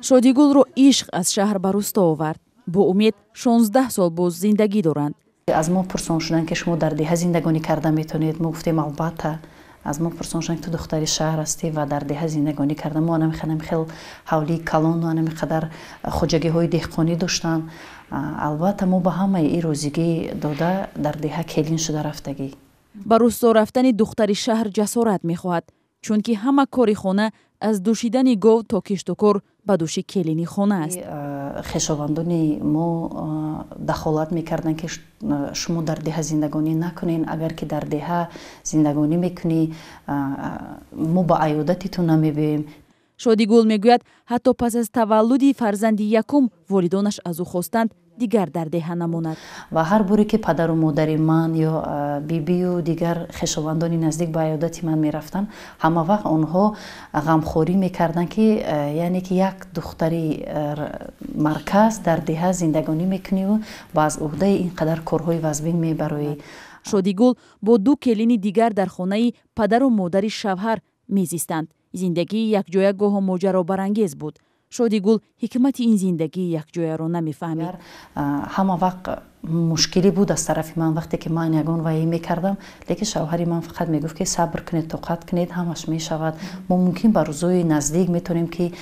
Шодигулро ишқ аз шаҳр ба рӯсто овард. Бо Умед 16 сол боз зиндагӣ доранд. Аз мо пурсон шуданд, ки шумо дар деҳа зиндагонӣ карда метавонед? Мо гуфтем, албатта. Аз мо пурсон шуданд, ки ту духтари шаҳр ҳастӣ ва дар деҳа зиндагонӣ карда? Мо анами хел ҳавлии калону анами қадар хоҷагиҳои деҳқонӣ доштанд. Албатта, мо ба ҳамаи ин розигӣ дода, дар деҳа келин шуда рафтагӣ. Ба рӯсто рафтани духтари шаҳр ҷасорат мехоҳад, чунки ҳама кори хона, аз дӯшидани гов то киштукор, ба дӯши келини хона аст. Хешовандони мо дахолат мекарданд, ки шумо дар деҳа зиндагонӣ накунед, агар ки дар деҳа зиндагонӣ мекунӣ, мо ба аёдати ту намебиёем. Шодигул мегӯяд, ҳатто пас аз таваллуди фарзанди якум волидонаш аз ӯ хостанд, дигар дар деҳа намонад. Ва ҳар боре ки падару модари ман ё бибию дигар хешовандони наздик ба аёдати ман мерафтанд, ҳама вақт онҳо ғамхорӣ мекарданд, ки яъне ки як духтари марказ дар деҳа зиндагонӣ мекуниву ва аз уҳдаи ин қадар корҳои вазбин мебароӣ. Шодигул бо ду келини дигар дар хонаи падару модари шавҳар мезистанд. Зиндагии якҷоя гоҳо моҷаробарангез буд. Шодигул ҳикмати ин зиндагии якҷояро намефаҳмид. Ҳама вақт мушкилӣ буд аз тарафи ман, вақте ки ман ягон ваӣ мекардам, лекин шавҳари ман фақат мегуфт, ки сабр кунед, тоқат кунед, ҳамаш мешавад, мо мумкин ба рӯзои наздик метавонем, ки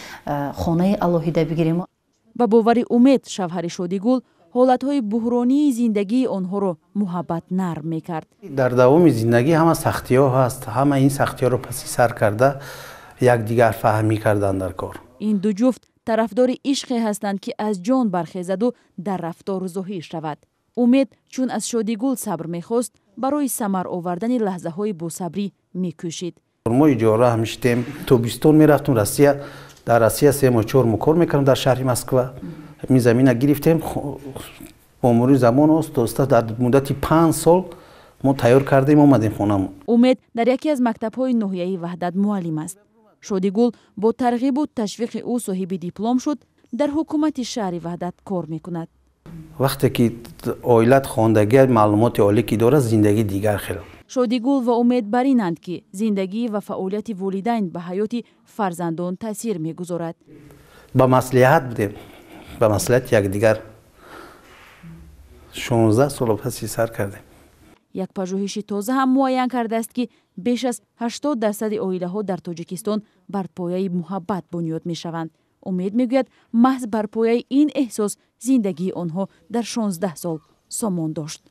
хонаи алоҳида бигирем. Ба бовари Умед, шавҳари Шодигул, ҳолатҳои буҳронии зиндагии онҳоро муҳаббат нарм мекард. Дар давоми зиндагӣ ҳама сахтиҳо ҳаст, ҳама ин сахтиҳоро паси сар карда, якдигар фаҳмӣ кардан дар кор. Ин ду ҷуфт тарафдори ишқе ҳастанд, ки аз ҷон бархезаду дар рафтор зоҳир шавад. Умед чун аз Шодигул сабр мехост, барои самар овардани лаҳзаҳои босабрӣ мекӯшид. Мо иҷора ҳамиштем, тобистон мерафтум Россия, дар Россия 3 моҳ, 4 моҳ кор мекардам, дар шаҳри Москва. Ин замина гирифтем, бо мурури замон оста оста дар муддати 5 сол мо тайёр кардем, омадем хонамон. Умед дар яке аз мактабҳои ноҳияи Ваҳдат муаллим аст. Шодигул бо тарғибу ташвиқи ӯ соҳиби диплом шуд, дар ҳукумати шаҳри Ваҳдат кор мекунад. Вақте ки оилат хондагӣ, маълумоти олӣ ки дорад, зиндагӣ дигар хел. Шодигул ва Умед бар инанд, ки зиндагӣ ва фаъолияти волидайн ба ҳаёти фарзандон таъсир мегузорад. Ба маслиҳат будем, ба маслиҳати якдигар 16 соло паси сар кардем. Як пажӯҳиши тоза ҳам муайян кардааст, ки беш аз 80% оилаҳо дар Тоҷикистон бар пояи муҳаббат бунёд мешаванд. Умед мегӯяд, маҳз бар пояи ин эҳсос зиндагии онҳо дар 16 сол сомон дошт.